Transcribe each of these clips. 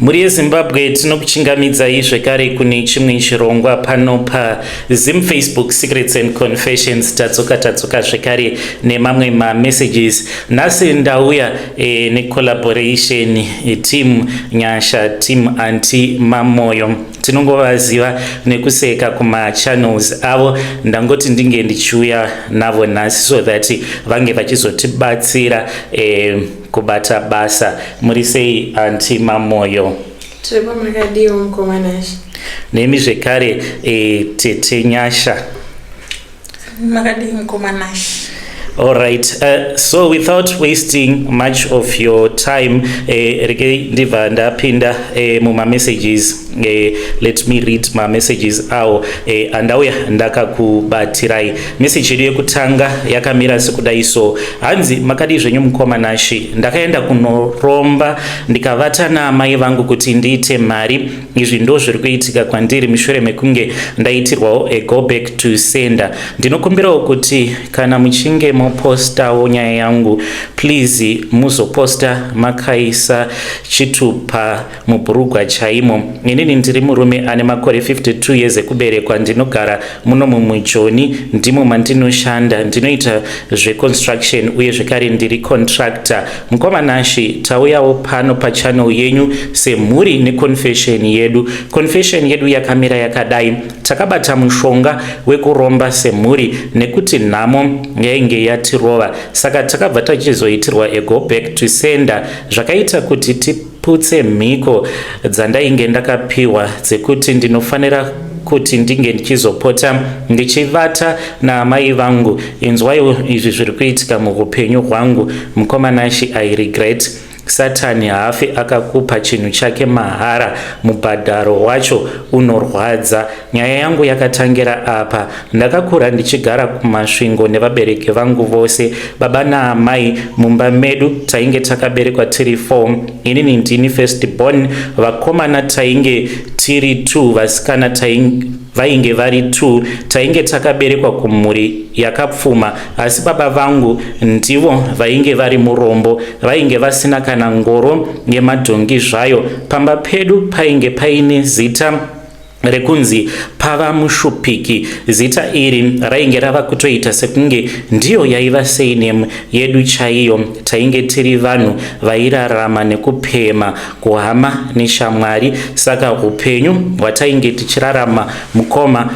Mhuri yeZimbabwe, tinokuchingamidzai zvekare kune chimwe chirongwa pano paZim Facebook Secrets and Confessions. Tadzoka, tadzoka zvekare nemamwe mamessages. Nhasi ndauya necollaboration, team Nyasha, team Aunty Mamoyo. Tinongovaziva nekuseka kumachannels avo. Ndangoti ndinge ndichiuya navo nhasi so that vange vachizotibatsira kubata basa. Muri sei, Aunty Mamoyo? Tiripo, makadiwo, mukoma Nashe? Nemi zvekare, tete Nyasha. Makadii, mukoma Nashe? All right. So without wasting much of your time, rege ndibva ndapinda mumamessages. Let me read mamessages awo andauya ndakakubatirai. Message yedu yekutanga yakamira sekudai so. Hanzi, "Makadii zvenyu, mukoma Nashi? Ndakaenda kunoromba ndikavata naamai vangu kuti ndiite mari. Izvi ndo zviri kuitika kwandiri mushure mekunge ndaitirwawo a go back to sender. Ndinokumbirawo kuti kana muchinge mopostawo nyaya yangu, please muzoposta makaisa chitupa mubhurugwa chaimo. Inini ndiri murume ane makore 52 years ekuberekwa. Ndinogara muno mumujoni, ndimo mandinoshanda. Ndinoita zveconstruction uye zvekare ndiri contractor. Mukoma Nashi, tauyawo pano pachannel yenyu semhuri neconfession yedu. Confession yedu yakamira yakadai: takabata mushonga wekuromba semhuri nekuti nhamo yainge yatirova, saka takabva tachizoitirwa a go back to sender. Zvakaita kuti tiputse mhiko dzandainge ndakapiwa dzekuti ndinofanira kuti ndinge ndichizopota ndichivata naamai vangu. Inzwaiwo izvi zviri kuitika muupenyu hwangu. Mukoma Nashi, I regret. Satani haafi akakupa chinhu chake mahara, mubhadharo wacho unorwadza. Nyaya yangu yakatangira apa. Ndakakura ndichigara kuMasvingo nevabereki vangu vose, baba naamai. Mumba medu tainge takaberekwa tiri 4. Inini ndini first born. Vakomana tainge tiri 2, vasikana vainge vari 2. Tainge takaberekwa kumhuri yakapfuma, asi baba vangu ndivo vainge vari murombo. Vainge vasina kana ngoro yemadhongi zvayo. Pamba pedu painge paine zita rekunzi pava Mushupiki. Zita iri rainge rava kutoita sekunge ndiyo yaiva surname yedu chaiyo. Tainge tiri vanhu vairarama nekupema kuhama neshamwari, saka upenyu hwatainge tichirarama, mukoma,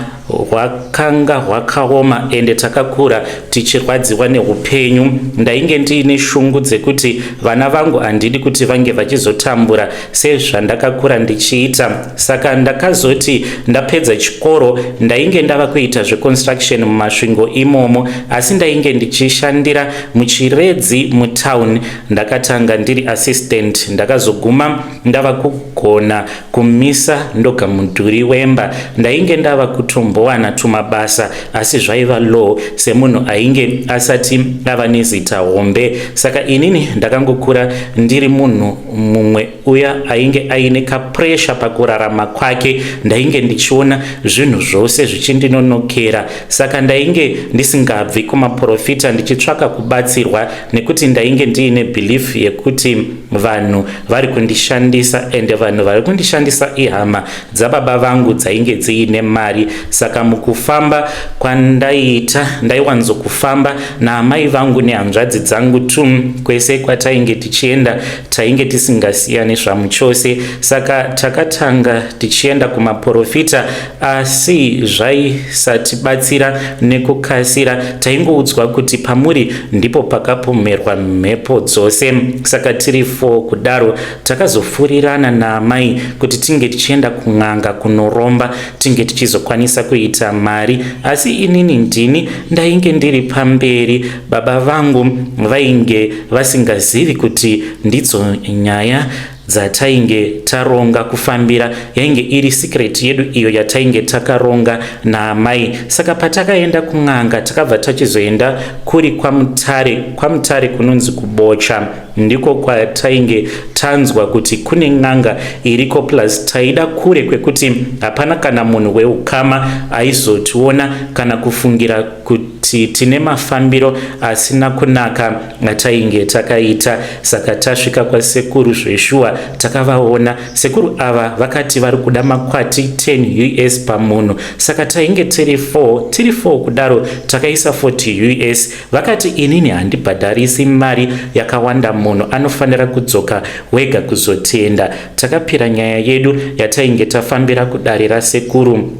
hwakanga hwakaoma, ende takakura tichirwadziwa neupenyu. Ndainge ndiine shungu dzekuti vana vangu handidi kuti vange vachizotambura sezvandakakura ndichiita. Saka ndakazoti ndapedza chikoro, ndainge ndava kuita zveconstruction muMasvingo imomo, asi ndainge ndichishandira muChiredzi mutown. Ndakatanga ndiri assistant, ndakazoguma ndava kugona kumisa ndoga mudhuri wemba. Ndainge ndava kutombowana tumabasa, asi zvaiva low semunhu ainge asati ava nezita hombe. Saka inini ndakangokura ndiri munhu mumwe uya ainge aine kapressure pakurarama kwake. Ndainge ndichiona zvinhu zvose zvichindinonokera, saka ndainge ndisingabvi kumaprofita ndichitsvaka kubatsirwa, nekuti ndainge ndiine belief yekuti vanhu vari kundishandisa, ende vanhu vari kundishandisa ihama dzababa vangu dzainge dziine mari. Saka mukufamba kwandaiita, ndaiwanzokufamba naamai vangu nehanzvadzi dzangu tu. Kwese kwatainge tichienda, tainge tisingasiyani zvamuchose. Saka takatanga tichienda kumaprofita, asi zvaisatibatsira nekukasira. Taingoudzwa kuti pamuri ndipo pakapomerwa mhepo dzose. Saka tiri 4 kudaro, takazofurirana naamai kuti tinge tichienda kun'anga kunoromba, tinge tichizokwanisa kuita mari. Asi inini ndini ndainge ndiri pamberi. Baba vangu vainge vasingazivi kuti ndidzo nyaya dzatainge taronga kufambira. Yainge iri secret yedu iyo yatainge takaronga naamai. Saka patakaenda kun'anga, takabva tachizoenda kuri kwaMutare, kwaMutare kunonzi kuBocha. Ndiko kwatainge tanzwa kuti kune n'anga iriko plus taida kure kwekuti hapana kana munhu weukama aizotiona kana kufungira kuti tine mafambiro asina kunaka atainge takaita. Saka tasvika kwasekuru zveshuwa takavaona. Sekuru ava vakati vari kuda makwati 10 us pamunhu. Saka tainge tiri 4 tiri 4 kudaro takaisa 40 us. Vakati inini handibhadharisi mari yakawanda munhu anofanira kudzoka wega kuzotenda. Takapira nyaya yedu yatainge tafambira kudare rasekuru.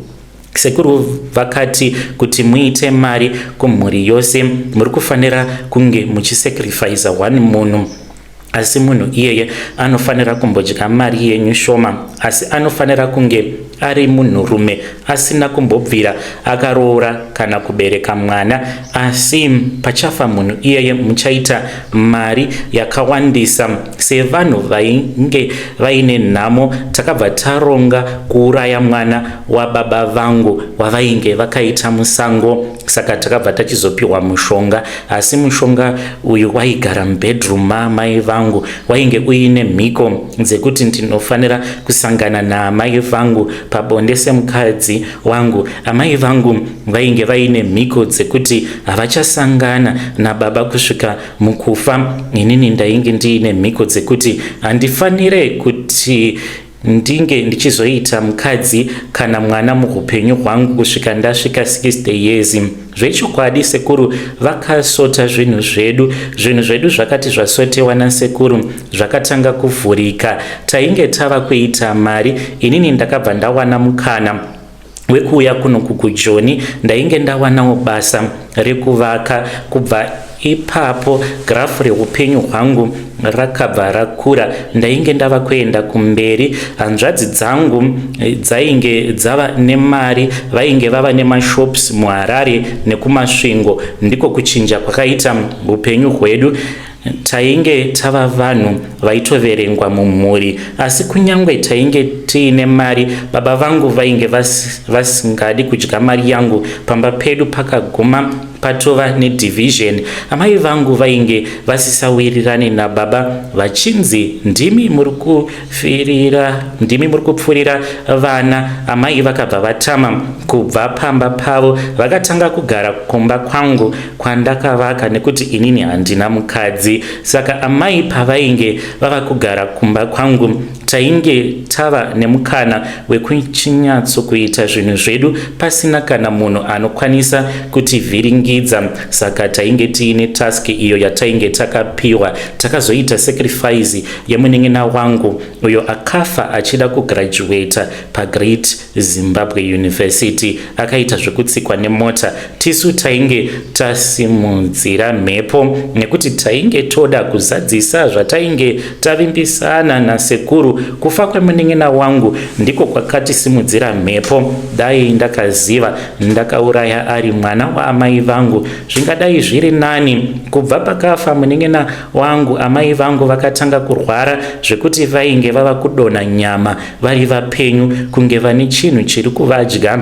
Sekuru vakati kuti muite mari kumhuri yose muri kufanira kunge muchisacrificer one munhu, asi munhu iyeye anofanira kumbodya mari yenyu shoma, asi anofanira kunge ari munhurume asina kumbobvira akaroora kana kubereka mwana. Asi pachafa munhu iyeye muchaita mari yakawandisa. Sevanhu vainge vaine nhamo takabva taronga kuuraya mwana wababa vangu wavainge vakaita musango. Saka takabva tachizopiwa mushonga, asi mushonga uyu waigara mubedroom maamai vangu. Wainge uine mhiko dzekuti ndinofanira kusangana naamai vangu pabonde semukadzi wangu. Amai vangu vainge vaine mhiko dzekuti havachasangana nababa kusvika mukufa. Inini ndainge ndiine mhiko dzekuti handifanire kuti ndinge ndichizoita mukadzi kana mwana muupenyu hwangu kusvika ndasvika 60 years. Zvechokwadi sekuru vakasota zvinhu zvedu. Zvinhu zvedu zvakati zvasotewa nasekuru zvakatanga kuvhurika. Tainge tava kuita mari. Inini ndakabva ndawana mukana wekuuya kuno kuJoni. Ndainge ndawanawo basa rekuvaka. Kubva ipapo graph reupenyu hwangu rakabva rakura. Ndainge ndava kuenda kumberi. Hanzvadzi dzangu dzainge dzava nemari, vainge vava nemashops muHarare nekuMasvingo. Ndiko kuchinja kwakaita upenyu hwedu. Tainge tava vanhu vaitoverengwa mumhuri. Asi kunyange tainge tiine mari, baba vangu vainge vasingadi kudya mari yangu. Pamba pedu pakaguma patova nedivision. Amai vangu vainge vasisawirirani nababa, vachinzi ndimi muri kufirira, ndimi muri kupfurira vana. Amai vakabva vatama kubva pamba pavo, vakatanga kugara kumba kwangu kwandakavaka nekuti inini handina mukadzi. Saka amai pavainge vava kugara kumba kwangu, tainge tava nemukana wekuchinyatsokuita zvinhu zvedu pasina kana munhu anokwanisa kutivhiringidza. Saka tainge tiine task iyo yatainge takapiwa. Takazoita sacrifice yemunin'ina wangu uyo akafa achida kugraduata paGreat Zimbabwe University. Akaita zvekutsikwa nemota. Tisu tainge tasimudzira mhepo nekuti tainge toda kuzadzisa zvatainge tavimbisana nasekuru. Kufa kwemunin'ina wangu ndiko kwakatisimudzira mhepo. Dai ndakaziva ndakauraya ari mwana waamai vangu zvingadai zviri nani. Kubva pakafa munin'ina wangu, amai vangu vakatanga kurwara zvekuti vainge vava kudonha nyama vari vapenyu, kunge vane chinhu chiri kuvadya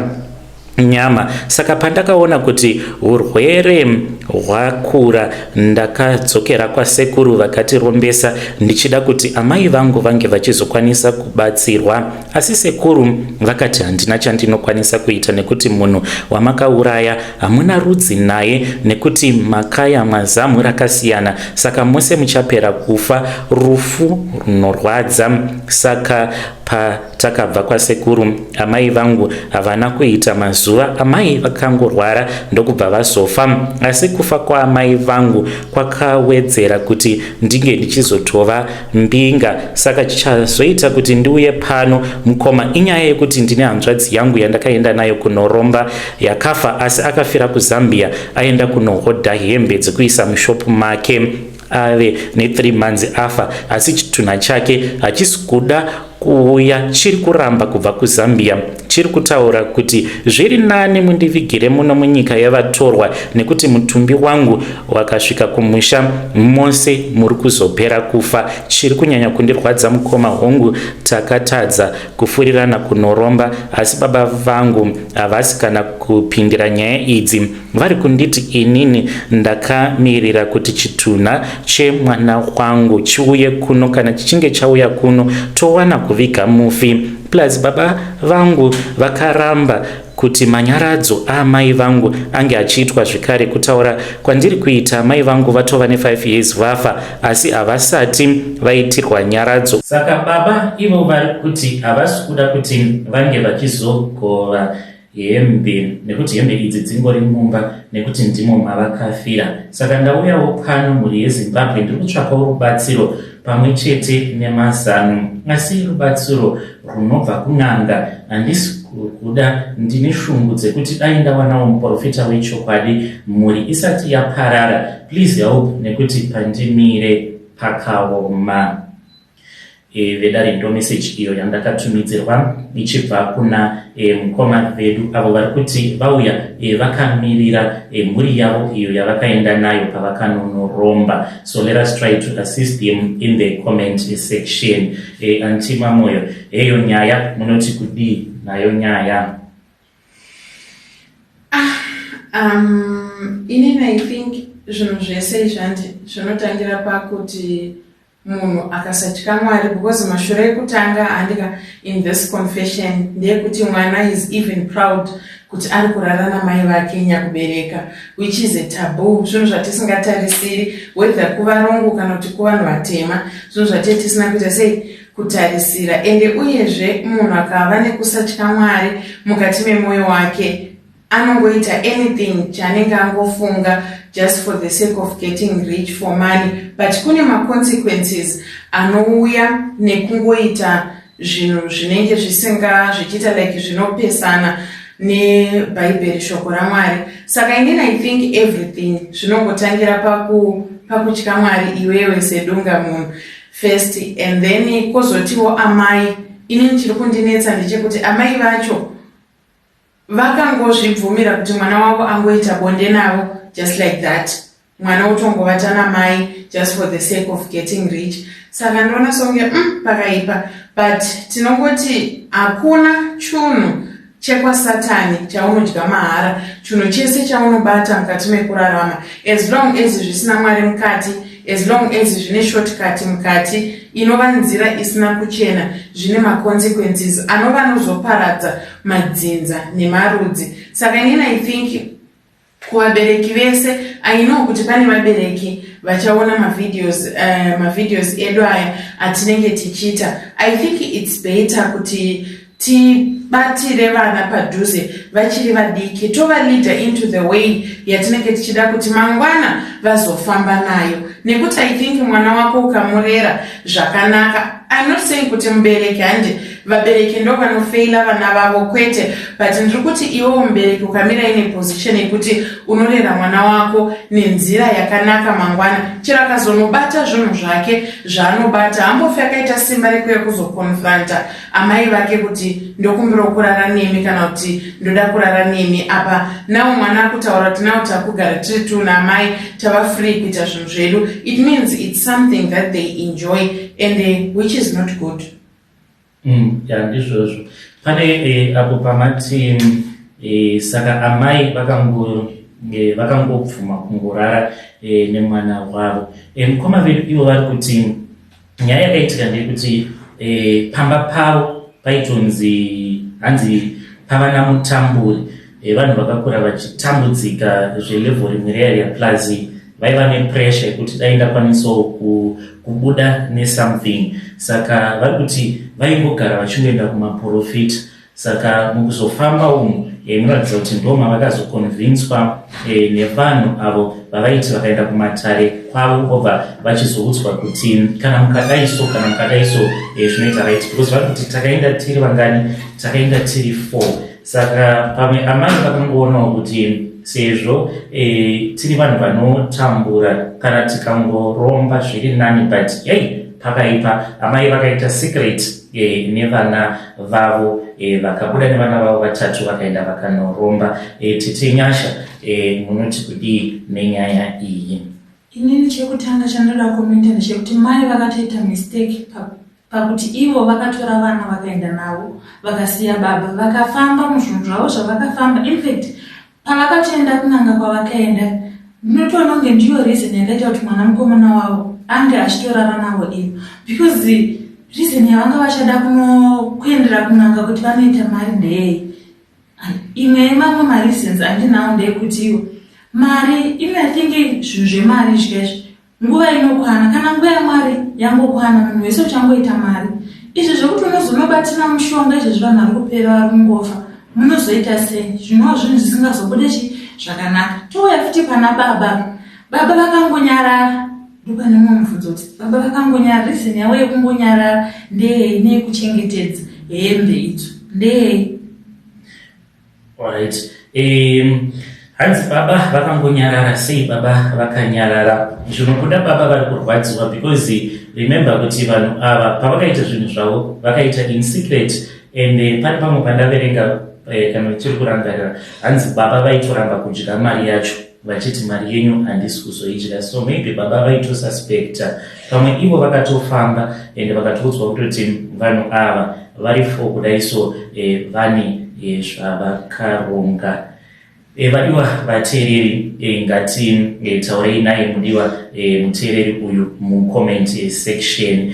nyama. Saka pandakaona kuti urwere hwakura, ndakadzokera kwasekuru vakatirombesa ndichida kuti amai vangu vange vachizokwanisa kubatsirwa. Asi sekuru vakati handina chandinokwanisa kuita nekuti munhu wamakauraya hamuna rudzi naye, nekuti makayamwa zamu rakasiyana, saka mose muchapera kufa rufu runorwadza. Saka patakabva kwasekuru, amai vangu havana kuita mazuva. Amai vakangorwara ndokubva vazofa. Asi kufa kwaamai vangu kwakawedzera kuti ndinge ndichizotova mbinga. Saka chichazoita kuti ndiuye pano, mukoma, inyaya yekuti ndine hanzvadzi yangu yandakaenda nayo kunoromba yakafa, asi akafira kuZambia aenda kunohodha hembe dzekuisa mushopu make. Ave ne3 months afa, asi chitunha chake hachisi kuda. Kuuya chiri kuramba kubva kuZambia chiri kutaura kuti zviri nani mundivigire muno munyika yavatorwa nekuti mutumbi wangu wakasvika kumusha mose muri kuzopera kufa. Chiri kunyanya kundirwadza mukoma, hongu takatadza kufurirana kunoromba asi baba vangu havasi kana kupindira nyaya idzi. Vari kunditi inini ndakamirira kuti chitunha chemwana wangu chiuye kuno, kana chichinge chauya kuno towana kuviga mufi. Plus baba vangu vakaramba kuti manyaradzo aamai vangu ange achiitwa zvekare. Kutaura kwandiri kuita amai vangu vatova ne5 years vafa asi havasati vaitirwa nyaradzo. Saka baba ivo vari kuti havasi kuda kuti vange vachizogova hembe nekuti hembe idzi dzingori mumba nekuti ndimo mavakafira. Saka ndauyawo pano mhuri yeZimbabwe ndiri kutsvakawo rubatsiro pamwe chete nemazano, asi rubatsiro runobva kun'anga handisi kuda. Ndine shungu dzekuti dai ndawanawo muprofita wechokwadi mhuri isati yaparara. Please help nekuti pandimire pakaoma. Vedare, ndo message iyo yandakatumidzirwa ichibva kuna mukoma vedu avo vari kuti vauya vakamirira mhuri yavo iyo yavakaenda nayo pavakanonoromba. So let us try to assist them in the comment section. Auntie Mamoyo, heyo nyaya, munoti kudii nayo nyaya? Inini I think zvinhu zvese izvandi zvinotangira pakuti munhu akasatya Mwari, because mashure ekutanga andika in this confession ndeyekuti mwana is even proud kuti ari kurara namai vake nyakubereka, which is a taboo, zvinhu zvatisingatarisiri whether kuvarungu kana kuti kuvanhu vatema, zvinhu zvatee tisina kuita sei kutarisira. Ende uyezve munhu akava nekusatya Mwari mukati memwoyo wake anongoita anything chaanenge angofunga just for the sake of getting rich, for money, but kune maconsequences anouya nekungoita zvinhu zvinenge zvisinga zvichiita like zvinopesana neBhaibheri, shoko raMwari. Saka inini I think everything zvinongotangira pakutya Mwari iwewe sedunga munhu first, and then kwozotiwo amai. Inini chiri kundinetsa ndechekuti amai vacho vakangozvibvumira kuti mwana wavo angoita bonde navo just like that, mwana otongovata namai just for the sake of getting rich. Saka ndoona songe pakaipa, but tinongoti hakuna chunhu chekwasatani chaunodya mahara. Chinhu chese chaunobata mukati mekurarama, as long as zvisina Mwari mukati, as long as zvine shortcut mukati inova nzira isina kuchena, zvine maconsequences anova anozoparadza madzinza nemarudzi. Saka inini I think kuvabereki vese, I know kuti pane vabereki vachaona mavideos edu aya atinenge tichiita, I think it's better kuti tibatire vana padhuze vachiri vadiki, tovaleada into the way yatinenge tichida kuti mangwana vazofamba nayo, nekuti I think mwana wako ukamurera zvakanaka, I'm not saying kuti mubereki, handi vabereki ndo vanofeila vana vavo, kwete, but ndiri kuti iwewo mubereki ukamira ine position yekuti unorera mwana wako nenzira yakanaka, mangwana chero akazonobata zvinhu zvake zvaanobata, hambofi akaita simba rekuya kuzoconfronta amai vake kuti ndokumbira kurara nemi kana kuti ndoda kurara nemi. Apa nawo mwana akutaura kuti nawo takugara tiri two naamai, tava free kuita zvinhu zvedu. It means it's something that they enjoy and which is not good. Ya, ndizvozvo. Pane apo pamati saka amai vakangobvuma kungorara nemwana wavo. Mukoma vedu ivo vari kuti nyaya yakaitika ndeyekuti pamba pavo paitonzi hanzi pava namutamburi. Vanhu vakakura vachitambudzika zvelevel rimwe rearea, plus vaiva nepressure yekuti dai ndakwanisawo kubuda nesomething. Saka vari kuti vaingogara vachingoenda kumaprofita. Saka mukuzofamba umu munoratidza kuti ndo mavakazoconvinswa nevanhu avo vavaiti vakaenda kumatare kwavo vobva vachizoudzwa kuti kana mukadai so, kana mukadai so, zvinoita right, because vari kuti takaenda tiri vangani? Takaenda tiri four. Saka pamwe amai vakangoonawo kuti sezvo tiri vanhu vanotambura, kana tikangoromba zviri nani. But hei, pakaipa. Amai vakaita secret. Nevana vavo vakabuda nevana vavo vatatu vakaenda vakanoromba. Tete Nyasha, munoti kudii nenyaya iyi? Inini chekutanga chandoda kukomenta ndechekuti mai vakatoita mistake pakuti ivo vakatora vana vakaenda navo, vakasiya baba, vakafamba muzvinhu zvavo zvavakafamba. Infact, pavakatoenda kun'anga kwavakaenda, ndinotoona kunge ndiyo reason yakaita kuti mwana mukomana wavo ange achitorara navo ivo, because reason yavanga vachada kuendera kun'anga kuti vanoita mari ndeyei? Imwe yemamwe mareasons andinawo ndeyekuti ivo mari ino, I think zvinhu zvemari zvikezvi nguva inokwana. Kana nguva yamwari yangokwana, munhu wese uchangoita mari. Izvi zvekuti unozonobatira mushonga izvezvi, vanhu vari kupera, vari kungofa, munozoita sei? Zvinova zvinhu zvisingazobude chi zvakanaka. Touya futi pana baba. Baba vakangonyarara. Ndopane mumwe mubvunzo kuti baba vakangonyarara, reason yavo yekungonyarara ndeyei? Neyekuchengetedza hembe idzo ndeyei? Alright. Hanzi baba vakangonyarara sei? Baba vakanyarara, zvinobuda baba vari kurwadziwa, because remember kuti vanhu ava pavakaita zvinhu zvavo vakaita in secret. And pane pamwe pandaverenga, kana tiri kurangarira, hanzi baba vaitoramba kudya mari yacho, vachiti mari yenyu handisi kuzoidya. So maybe baba vaitosuspecta pamwe ivo vakatofamba and vakatoudzwa kutoti vanhu ava vari four kudai, so vane zvavakaronga. Vadiwa vateereri, ngati taurei naye mudiwa muteereri uyu mucomment section.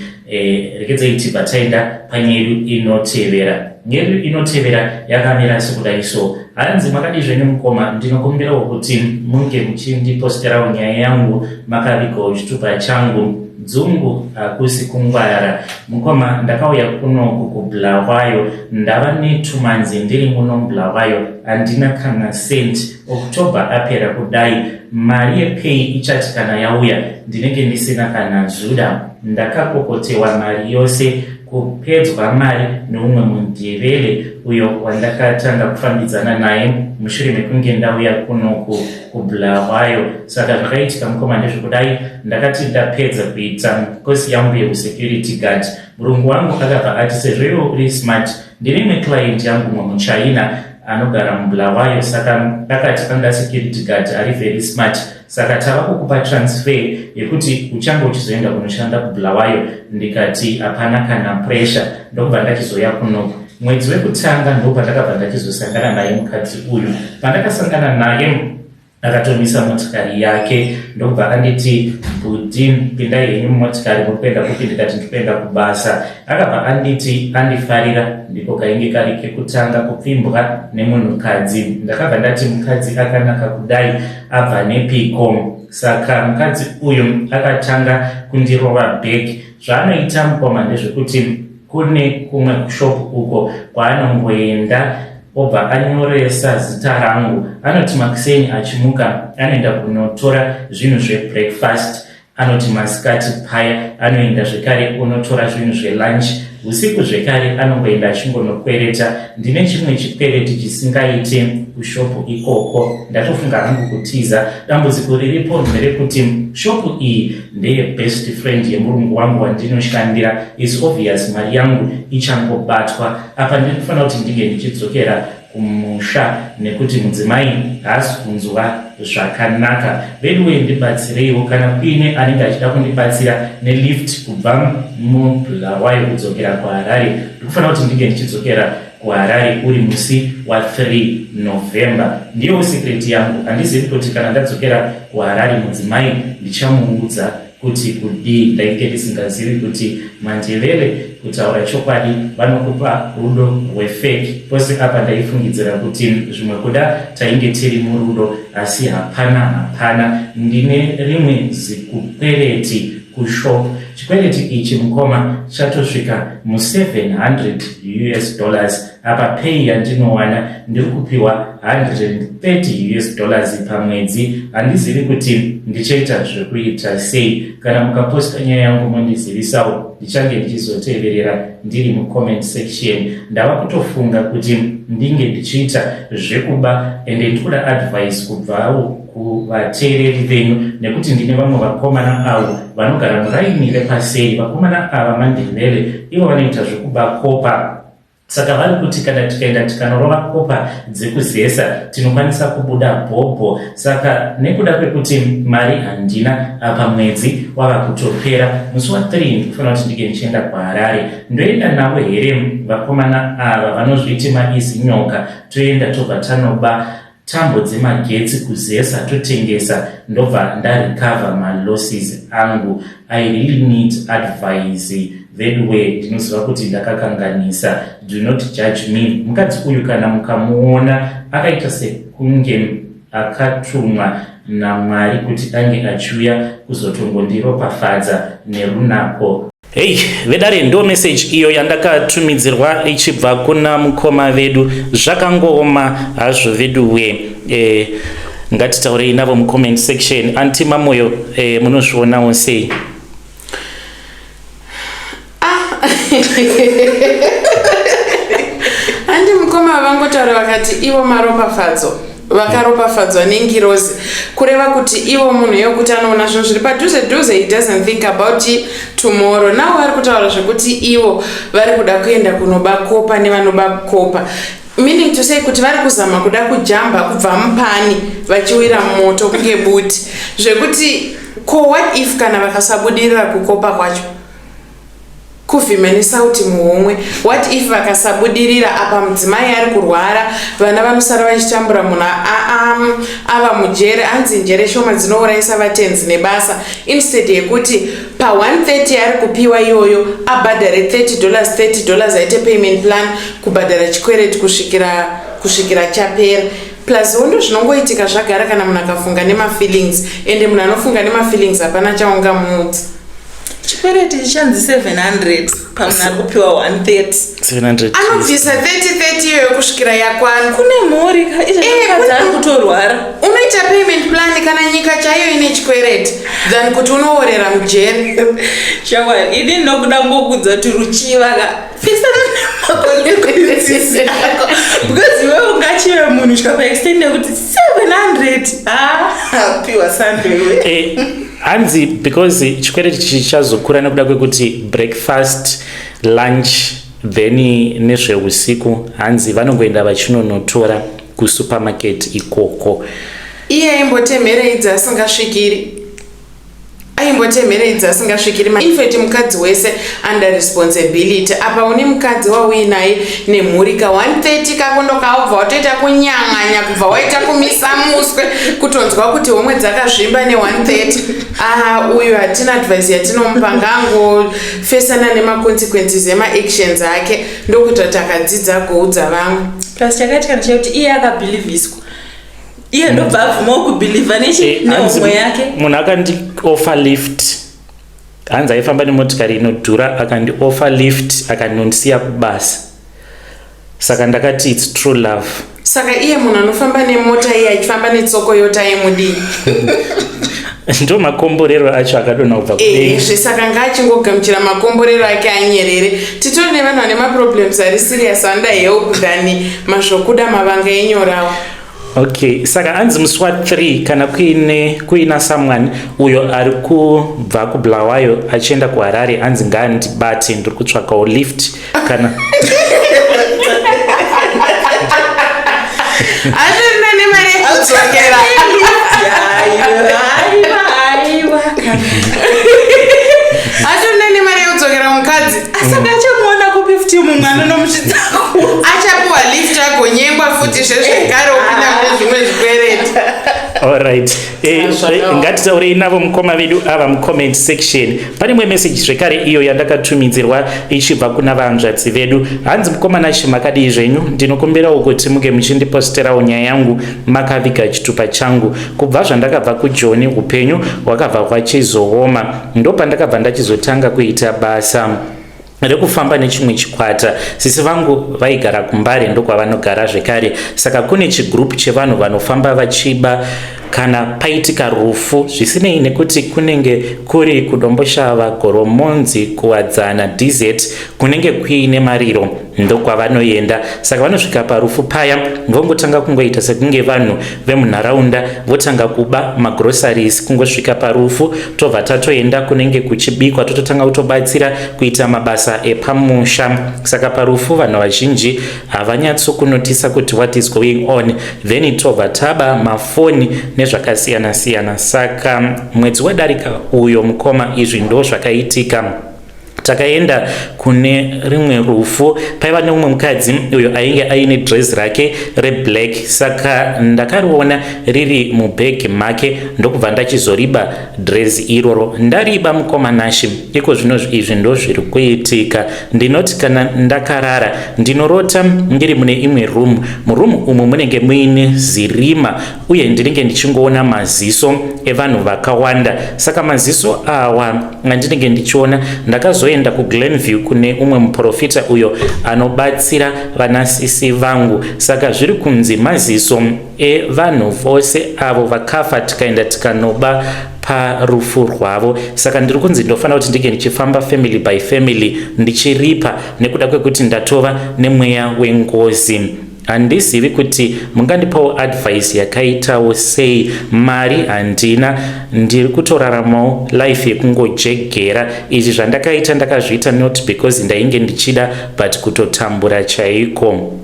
Rekedzai tibva taenda panyedu inotevera. Nyedu inotevera yakamira sekudai so. Hanzi, makadii zvenyu mukoma? Ndinokumbirawo kuti munge muchindiposterawo nyaya yangu makavigawo chitupa changu. Dzungu hakusi kungwara, mukoma. Ndakauya kunoku kuBulawayo, ndava ne2 months ndiri muno muBulawayo, handina kana cent. October apera kudai, mari yepay ichati kana yauya, ndinenge ndisina kana zuda. Ndakakokotewa mari yose, kupedzwa mari neumwe mundevele uyo wandakatanga kufambidzana naye mushure mekunge ndauya kunoku kuBulawayo. Saka zvakaitika, mukoma, ndezvekudai. Ndakati ndapedza kuita kosi yangu yeusecurity guard, murungu wangu akabva ati, sezvo iwe uri smart, ndine imwe client yangu, mumwe muchina anogara muBulawayo, saka akati anoda security guard ari very smart, saka tava kukupa transfer yekuti uchange uchizoenda kunoshanda kuBulawayo. Ndikati hapana kana pressure. Ndokubva ndachizoya kunoku. Mwedzi wekutanga ndopandakabva ndachizosangana naye mukadzi uyu. Pandakasangana naye, akatomisa motikari yake, ndokubva anditi, bhudhi, pindai henyu mumotikari, muri kuenda kupi? Ndikati ndikuenda kubasa. Akabva anditi andifarira. Ndiko kainge kari kekutanga kupfimbwa nemunhukadzi. Ndakabva ndati, mukadzi akanaka kudai abva nepiko? Saka mukadzi uyu akatanga kundirova back. Zvaanoita, mukoma, ndezvekuti kune kumwe kushopu uko kwaanongoenda, obva anyoresa zita rangu. Anoti makuseni achimuka anoenda kunotora zvinhu zvebreakfast, anoti masikati paya anoenda zvekare unotora zvinhu zvelunch, usiku zvekare anongoenda achingonokwereta. Ndine chimwe chikwereti chisingaiti kushopu ikoko, ndatofunga hangu kutiza. Dambudziko riripo nderekuti shopu iyi ndeyebest friend yemurungu wangu wandinoshandira. It's obvious mari yangu ichangobatwa. Apa ndiri kufanira kuti ndinge ndichidzokera kumusha nekuti mudzimai haasi kunzwa zvakanaka. Veduwe, ndibatsireiwo kana kuine anenge achida kundibatsira nelift kubva muBulawayo kudzokera kuHarare. Ndikufanira kuti ndinge ndichidzokera kuHarare uri musi wa3 November. Ndiyo secret yangu. Handizivi kuti kana ndadzokera kuHarare mudzimai ndichamuudza kuti kudii. Ndainge ndisingazivi kuti mandevere, kutaura chokwadi, vanokupa rudo rwefake. Pose apa ndaifungidzira kuti zvimwe kuda tainge tiri murudo, asi hapana, hapana. Ndine rimwe zikukwereti kushop. Chikwereti ichi, mukoma, chatosvika mu700 US dollars. Apa pay yandinowana, ndiri kupiwa 130 US dollars pamwedzi. Handizivi kuti ndichaita zvekuita sei. Kana mukaposta nyaya yangu mondizivisawo, ndichange ndichizoteverera ndiri mucomment section. Ndava kutofunga kuti ndinge ndichiita zvekuba, ende ndikuda advice kubvawo kuvateereri venyu, nekuti ndine vamwe vakomana avo vanogara muraini repaseri. Vakomana ava mandevele. Ivo vanoita zvekuba kopa. Saka vari kuti kana tikaenda tikanorova kopa dzekuzesa tinokwanisa kubuda bhobho. Saka nekuda kwekuti mari handina apa mwedzi wava kutopera, musi wa 3 ndikufanira kuti ndinge ndichienda kuHarare. Ndoenda navo here vakomana ava vanozviti maizinyoka? Toenda tobva tanoba tambo dzemagetsi kuzesa totengesa ndobva ndarecover malosses angu. I really need advice veduwe, ndinoziva kuti ndakakanganisa. Do not judge me. Mukadzi uyu kana mukamuona akaita sekunge akatumwa naMwari kuti ange achiuya kuzotongondiropafadza nerunako. Hei vedare, ndo message iyo yandakatumidzirwa ichibva kuna mukoma vedu. Zvakangooma hazvo veduwe. Ngatitaurei navo mucomment section. Auntie Mamoyo, munozvionawo sei? Ah. Handi mukoma vangotaura vakati ivo maropafadzo, vakaropafadzwa nengirozi, kureva kuti ivo munhu yekuti anoona zvinhu zviri padhuze dhuze. He doesn't think about tomorrow. Now vari kutaura zvekuti ivo vari kuda kuenda kunoba kopa nevanoba kopa, meaning to say kuti vari kuzama kuda kujamba kubva mupani vachiwira mumoto kunge buti. Zvekuti ko what if kana vakasabudirira kukopa kwacho, kuvhima nesauti muhomwe? What if vakasabudirira apa mudzimai ari kurwara, vana vanosara vachitambura, munhu ava mujere? Anzi njere shoma dzinourayisa vatenzi nebasa. Instead yekuti pa130 ari kupiwa iyoyo abhadhare $30 $30, aite payment plan kubhadhara chikwereti kusvikira chapera. Plus hondo zvinongoitika zvagara kana munhu akafunga nemafeelings, ende munhu anofunga nemafeelings hapana chaungamuudza. Chikwereti chichanzi 700 pamunhu ari kupiwa 130. 700. Anobvisa 30 30 iyoyo kusvikira yakwana. Kune mhuri ka izvezvi ari kutorwara. Unoita payment plan kana nyika chaiyo ine chikwereti than kuti unoorera mujeri. Shamwari, ini ndinokuda ngokudza kuti ruchiva ka fisana nemaconsequences ako, because iwe ungachive munhu kusvika paextent yekuti 700 ha piwa sandewe. Hanzi because chikwereti chichazokura nekuda kwekuti breakfast, lunch, then nezveusiku hanzi vanongoenda vachinonotora kusupermarket ikoko. Iye aimbotemhereidzi asingasvikiri, aimbotemhereidzi asingasvikiri. In fact, mukadzi wese under responsibility. Apa une mukadzi wauinaye nemhuri, ka 130 kako ndokaubva watoita kunyang'anya, kubva waita kumisa muswe, kutonzwa kuti homwe dzakazvimba ne130. Ah, uyu hatina advice yatinomupa, ngangofesana nemaconsequences emaactions ake, ndokuita kuti akadzidza goudza vamwe. Plus chakaitika ndechekuti iye akabhilivhiswa, iye ndobva abvumawo kubhilivha nechi Hanzi nehomwe yake. Munhu akandiofa lift, hanzi aifamba nemotikari inodhura, akandiofa lift akandondisiya kubasa, saka ndakati it's true love. Saka iye munhu anofamba nemota, iye achifamba netsoko aimudii? Ndo makomborero acho akadonha kubva kudenga. Ezve, saka ngaachingogamuchira makomborero ake anyerere. Titori nevanhu vane maproblems ari serious vanoda help than mazvokuda mavanga enyorawo. Okay, saka hanzi musi wa3 kana kuina someone uyo ari kubva kuBulawayo achienda kuHarare, hanzi ngaandibate, ndiri kutsvakawo lift kana Atorina nemari yekudzokera. Aiwa, aiwa. Atorina nemari yekudzokera mukadzi. Saka achamuona kupi futi mumwe anonomusvitsa? Achapiwa lift agonyengwa futi zvezvekare, opinda mune zvimwe zvikwereti. Alright. Zvakaoma. Ngatitaurei navo mukoma vedu ava mucomment section. Pane imwe message zvekare iyo yandakatumidzirwa ichibva kuna vanzvadzi vedu. Hanzi, "Mukoma Nashe, makadii zvenyu? Ndinokumbirawo kuti muge muchindiposterawo nyaya yangu makaviga chitupa changu. Kubva zvandakabva kuJoni, upenyu hwakabva hwachizooma. Ndopandakabva ndachizotanga kuita basa rekufamba nechimwe chikwata. Sisi vangu vaigara kuMbare, ndokwavanogara zvekare. Saka kune chigroup chevanhu vanofamba vachiba Kana paitika rufu, zvisinei nekuti kunenge kuri kuDomboshava, Goromonzi, Kuwadzana, DZ, kunenge kuine mariro ndokwavanoenda. Saka vanosvika parufu paya vongotanga kungoita sekunge vanhu vemunharaunda, votanga kuba magroceries. Kungosvika parufu tobva tatoenda kunenge kuchibikwa, tototanga kutobatsira kuita mabasa epamusha. Saka parufu vanhu vazhinji havanyatsokunotisa kuti what is going on, then tobva taba mafoni nezvakasiyana-siyana. Saka mwedzi wadarika uyo, mukoma, izvi ndo zvakaitika. Takaenda kune rimwe rufu, paiva neumwe mukadzi uyo ainge aine dress rake reblack. Saka ndakariona riri mubhegi make, ndokubva ndachizoriba dress iroro. Ndariba, mukoma Nashi, iko zvino izvi ndo zviri kuitika. Ndinoti kana ndakarara, ndinorota ndiri mune imwe room. Muroom umu munenge muine zirima, uye ndinenge ndichingoona maziso evanhu vakawanda. Saka maziso awa andinenge ndichiona, ndakazoenda kuGlenview kune umwe muprofita uyo anobatsira vanasisi vangu. Saka zviri kunzi maziso evanhu vose avo vakafa, tikaenda tikanoba parufu rwavo. Saka ndiri kunzi ndofanira kuti ndinge ndichifamba family by family ndichiripa, nekuda kwekuti ndatova nemweya wengozi. Handizivi kuti mungandipawo advice yakaitawo sei. Mari handina, ndiri kutoraramawo life yekungojegera. Izvi zvandakaita ndakazviita not because ndainge ndichida, but kutotambura chaiko.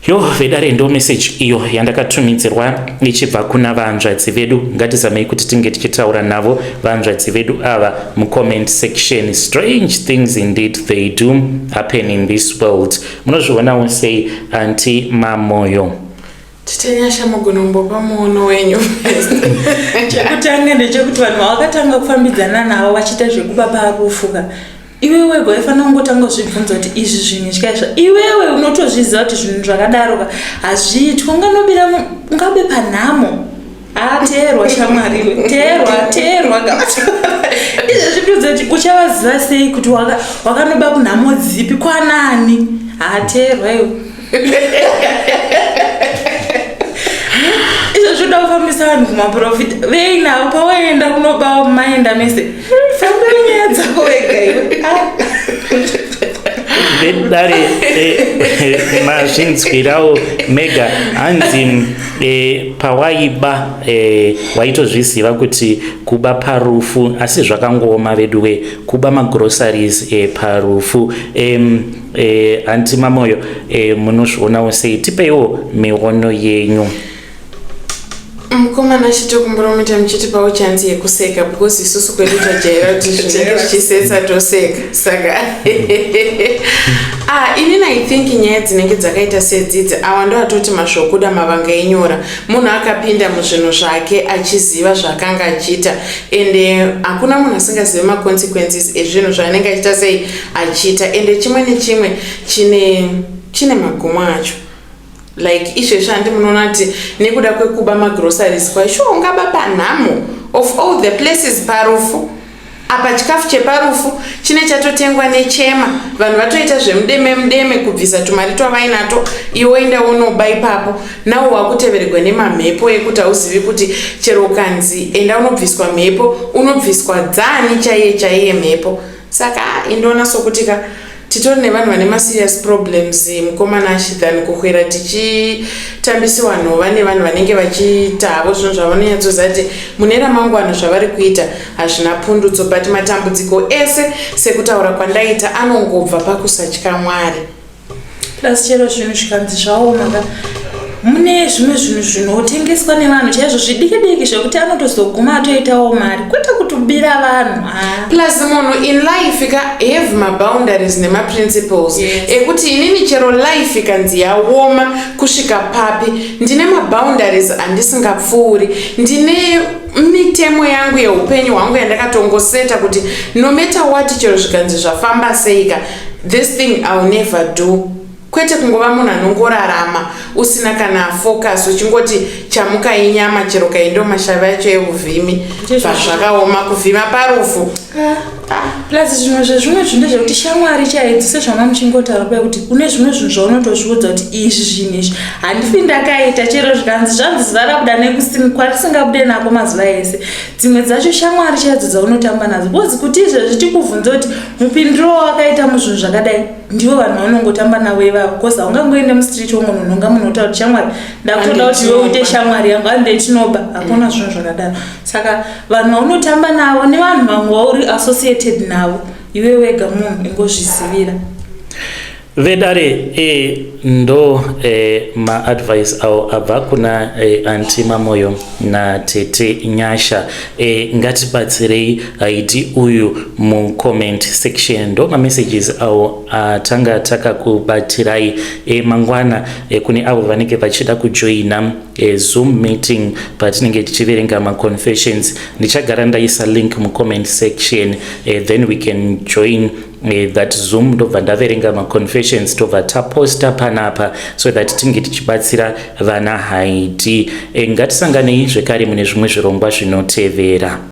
Yo, vedare, ndo message iyo yandakatumidzirwa ichibva kuna vanzvadzi vedu. Ngatizamei kuti tinge tichitaura navo vanzvadzi vedu ava mucomment section. Strange things indeed, they do happen in this world. Munozvionawo sei, Auntie Mamoyo? Titenyasha, mugona kumbopa muono wenyu. Chekutanga ndechekuti vanhu vavakatanga kufambidzana navo vachiita zvekuba parufu ka, iwewe wega waifanira kungotanga kuzvibvunza kuti izvi zvinhu tyaizva. Iwewe unotozviziva kuti zvinhu zvakadaro ka hazviitwi. Unganobira, ungabe panhamo? Ateerwa shamwariwe, teerwa, teerwa. Izvo zvindudza kuti uchavaziva sei kuti wakanoba kunhamo dzipi, kwanani? Hateerwa iwe. Izvo zvoda kufambisa vanhu kumaprofita vei navo pawaenda kunobawa, maenda mese. Fambira nyaya dzako wega iwe. Vedare, mazvinzwirawo mega. Hanzi pawaiba waitozviziva kuti kuba parufu, asi zvakangooma veduwe, kuba magroceries parufu. Auntie Mamoyo, munozvionawo sei? Tipeiwo miono yenyu. Mukomana, chitokumbura muita muchitipawo chance yekuseka, because isusu kwedu tajaira kuti zvinenge zvichisetsa toseka. Saka ah, inini I think nyaya dzinenge dzakaita sedzidzi, awa ndo atoti masvokuda mavanga enyora. Munhu akapinda muzvinhu zvake achiziva zvaakanga achiita, ende hakuna munhu asingazivi maconsequences ezvinhu zvaanenge achiita sei achiita. Ende chimwe nechimwe chine magumo acho. Like izvezvi, handi munoona kuti nekuda kwekuba magroceries kwai, sure ungaba panhamo of all the places, parufu apa? Chikafu cheparufu chine chatotengwa nechema, vanhu vatoita zvemudeme mudeme kubvisa tumari twavainato. Iwe enda unoba ipapo, nawo wakutevererwa nemamhepo ekuti hauzivi kuti chero ukanzi enda unobviswa mhepo, unobviswa dzani chaiye chaiye mhepo. Saka indoona sokuti ka titori nevanhu vane maserious problems, mukomanashi, than kuhwera tichitambisiwa nhova nevanhu vanenge vachiita havo zvinhu zvavanonyatsoziva kuti mune ramangwana zvavari kuita hazvina pundutso. But matambudziko ese, sekutaura kwandaita, anongobva pakusatya Mwari. Plus chero zvinhu zvikanzi zvaoma ka, mune zvimwe zvinhu zvinotengeswa nevanhu chaizvo zvidiki diki zvekuti anotozoguma atoitawo mari, kwete kutobira vanhu. Ah. Plus munhu in life ka have maboundaries nemaprinciples ekuti inini chero life ikanzi yaoma kusvika papi, ndine maboundaries andisingapfuuri, ndine mitemo yangu yeupenyu hwangu yandakatongoseta kuti no matter what, chero zvikanzi zvafamba seika, this thing I'll never do. Kwete kungova munhu anongorarama usina kana focus, uchingoti Chamuka inyama, chero kaindo mashavi acho euvhimi. Zvakaoma kuvhima parufu. Plus zvimwe zvezvimwe zvinhu ndezvekuti shamwari chaidzo, sezvama muchingotaura paya kuti kune zvimwe zvinhu zvaunotozviudza kuti izvi zvinhu izvi handifi ndakaita, chero zvikanzi zvanzi zuva rabuda nekusini kwarisingabude nako mazuva ese. Dzimwe dzacho shamwari chaidzo dzaunotamba nadzo, because kuti izvezvi tikubvunze kuti mupindiro wawakaita muzvinhu zvakadai, ndivo vanhu vaunongotamba navo ivavo, because haungangoende mustreet wongononhonga munhu wotaura kuti, "Shamwari, ndakutoda kuti iwe uite shamwari yangu, handei tinoba." Hakuna zvinhu zvakadaro. Saka vanhu vaunotamba navo nevanhu vamwe vauri associated navo, iwe wega munhu ingozvizivira. Vedare, ndo maadvice awo abva kuna Auntie Mamoyo natete Nyasha. Ngatibatsirei Haiti uyu mucomment section. Ndo mamessages awo atanga takakubatirai. Mangwana kune avo vanenge vachida kujoina Zoom meeting patinenge tichiverenga maconfessions, ndichagara ndaisa link mucomment section. Then we can join that Zoom, ndobva ndaverenga maconfessions, tobva taposta panapa so that tinge tichibatsira vana Haiti. Ngatisanganei zvekare mune zvimwe zvirongwa zvinotevera.